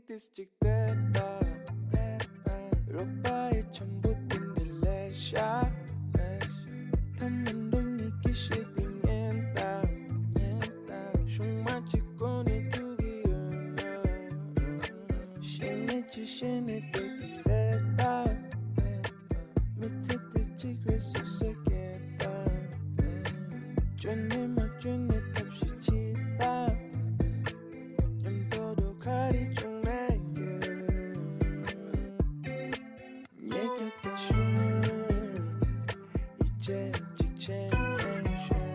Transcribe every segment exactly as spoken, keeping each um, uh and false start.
ཏིས་ཅིག་དེ་ལྟ། རོགས་པ་ཡི་འཆམ་པོ་དེ་འདི་ལས་ཤ། ཐ་མི་འདུག་ཉིད་ཀྱི་ཤེས་དེ་ངན་ལྟ། ཤུང་མ་གཅིག་གོ་ནས་ཐུག་གི་ཡོད་ན། ཤེས་ནས་ཅི་ཤེས་ནས་དེ་གི་རེད་ལྟ། མི་ཚེ་དེ་གཅིག་རེད་སོ་སོ་སྐྱེལ་ལྟ། བཅོས་ནས་མ་བཅོས་ནས་ཐབས་ཤེས་ཅི་ལྟ། མཉམ་དུ་འགྲོ་ག་རེ་བྱུང་ན་ཡོད། ཉེ་རྒྱབ་དེ་ཤོར། ཡིད་ཆེས་གཅིག་བྱས་ནས་ཤོར།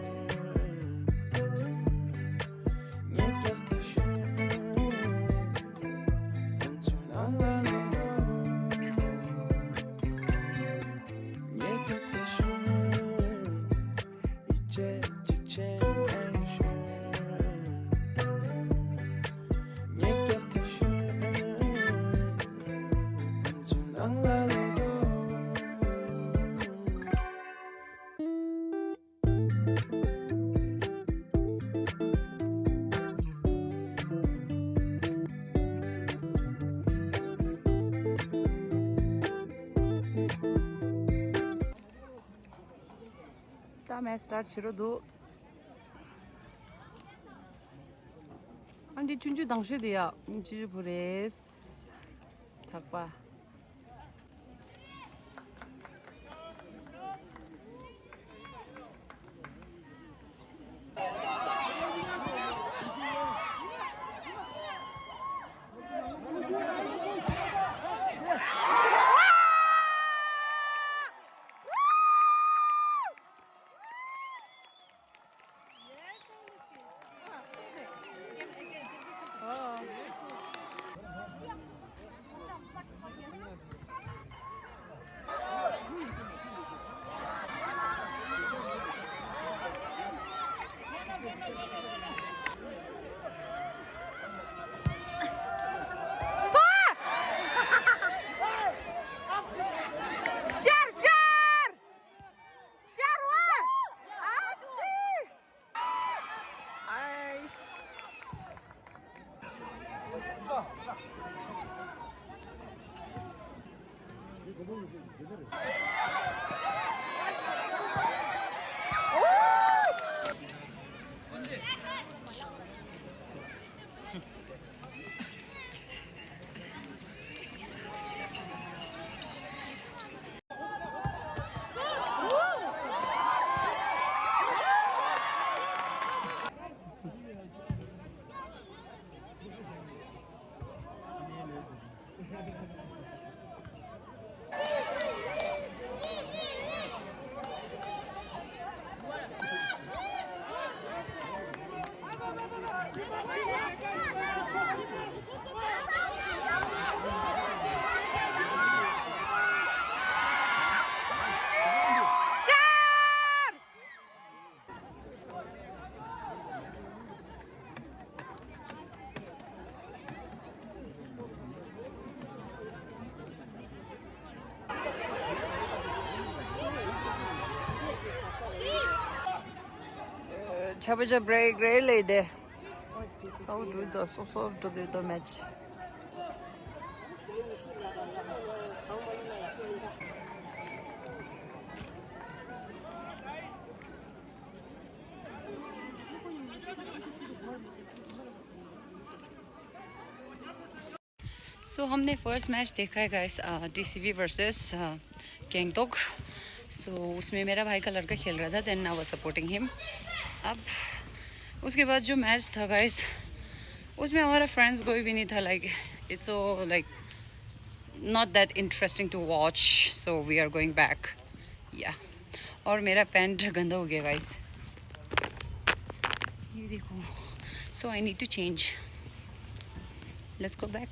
ཉེ་རྒྱབ་དེ་ཤོར། ང་ཚོ་ནང་ལ་ལོག་འགྲོ། ཉེ་རྒྱབ་དེ་ཤོར། ཡིད་ཆེས་གཅིག་བྱས་ནས་ཤོར། ཉེ་རྒྱབ་དེ་ཤོར། ང་ཚོ་ནང་ལ་ལོག་འགྲོ། ད་མེ་སི་ཊར་བྱེད་རོགས་འདུག་ཨ་འདི་ཆུང་ཆུང་དང་ཤོས་དེ་ཡ། ཆུང་ཆུང་བུ་རེད། གྲགས་པ། ཤར་ཤར། ཤར་བ། ཨ་ཙི། ཨའི། ཆ་བ་ཆ་བྲེག་རེད་ལེ་དེ། སོ་འགྲོ་དོ་སོ་སོ་འགྲོ་དོ་དོ་མེ་ཆི། सो हमने first match देखा है guys, TCV versus Gangtok. So उसमें मेरा भाई का लड़का खेल रहा था, then I was supporting him. अब उसके बाद जो मैच था गाइस, उसमें हमारा फ्रेंड्स कोई भी नहीं था। Like it's so like not that interesting to watch, so we are going back. या। और मेरा पैंट गंदा हो गया गाइस, ये देखो। So I need to change. Let's go back.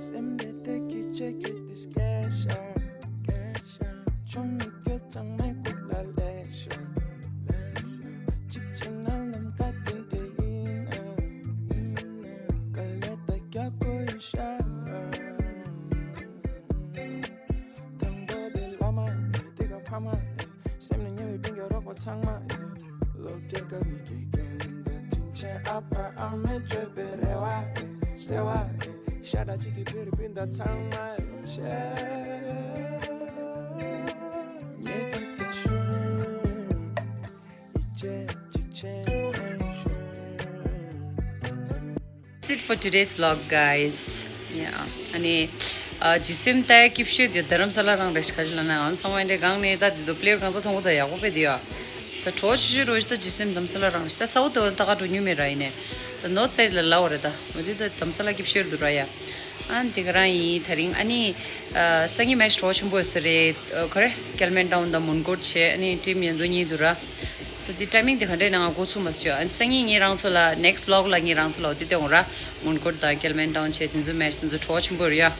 སེམས་བདེ་བདེ་སྐད་ཆ་སྐད་ཤར་སྐད་ཤར། ཆུང་མི་སྐད་གཙང་མའི་ཁུག་ལ་ལས་ཤར་ལས་ཤར། གཅིག་བྱས་ན་ལམ་ཁ་དེ་འདྲ་ཡིན་ན། དང་པོ་དེ་བླ་མ་ཡིན། དེ་ག་ཕ་མ་ཡིན། སེམས་ནས་ཉེ་བའི་སྤུན་ཀྱག་རོགས་པ་ཚང་མ་ཡིན། སློབ་གྲྭའི་སྐབས་ནས་དགེ་རྒན་དང་དྲིན་ཆེན་ཨ་ཕ་ཨ་མས་བཅོལ་བའི་རེ་བ་ཡིན། བརྩེ་བ་ཡིན། ཤ་ཁྲག་གཅིག་གི་བོད་རིགས་སྤུན་ཟླ་ཚང་མ་ཡིན། ཉེ་དུ་དེ་ཤོད། ཡིད་ཆེས་གཅིག་བྱས་ནས་ཤོད། That's it for today's vlog, guys. Yeah. ཨ་ནི། ཨ། ཇི་སེམས་ད་སྐྱིད་ཤོས་དེ་རྡ་རམ་ས་ལ་རང་རེད་ཤག་ལ་ན་ང་ཚང་མ་འདྲེ་གང་ནས་ད་དེ་དུ་པླེར་གང་ས་མཐོང་གོ་ད་ཡག་པོ་དཔེ་དེ་ཡ། ད་གྲོགས་ཆུ་ཆུ་རོ་ཞིག་ད་ཇི་སེམས་རྡ་རམ་ས་ལ་རང་རེད་ཤག་ད་ས་འོ་དོ་ད་ག་འགྲོ་ཉུལ་མེད་ར་ཡིན་ནས། ད་ནོར་ཚ་ཡི་ལ་ལ་འོ་རེད་ད་འོ་དེ་ད་རྡ་རམ་ས་ལ་སྐྱིད་ཤོས་དུ་ར་ཡ། ཨ་ནི་དེ་ག་རང་ཡིན་ད་རིང་ཨ་ནི། ཨ། སང་ཉིན་མེ་ཤི་གྲོགས་ཆེན་པོ་ཡོད་ས་རེད། ཨ། ག་རེ་ཀལ་མན་ཏའུན་དང་མོན་གྷོ་བྱས་ཨ་ནི་ཊིམ་ཡན་དོ་གཉིས་དུ་ར། ད་དེ་ཊའི་མིང་དེ་ག་འདྲས་ན་ང་འགོ་ཚུགས་མ་སོང་། ཨ་ནི་སང་ཉིན་ངེད་རང་ཚོ་ལ་ནེག་སི་ཊི་བི་ལོག་ལ་ངེད་རང་ཚོ་ལ་འོ་དེ་སྟོན་འོང་ར། མོན་གྷོ་དང་ཀལ་མན་ཏའུན་བྱས་དེ་ཚོ་མེ་ཤི་དེ་ཚོ་གྲོགས་ཆེན་པོ་རེད་ཡ།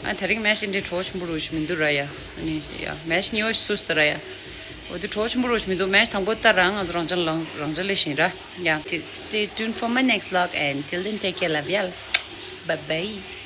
ཨ་ད་རིང་མེ་ཤི་འདི་གྲོགས་ཆེན་པོ་རུ་ཞིག་མི་འདུག་ར་ཡ། ཨ་ནི་ཡ་མེ་ཤི་ཉི་འོ་ཞིག་སུ་སྟ་ར་ཡ། འོ་དེ་གྲོགས་ཆེན་པོ་རུ་ཞིག་མི་འདུག་མེ་ཤི་དང་པོ་ལྟ་ར་ང་ཚོ་རང་ཅག་ལ་རང་ཅག་ལས་ཤིང་ར་ཡ། Stay tuned for my next vlog and till then take care, love y'all. Bye bye.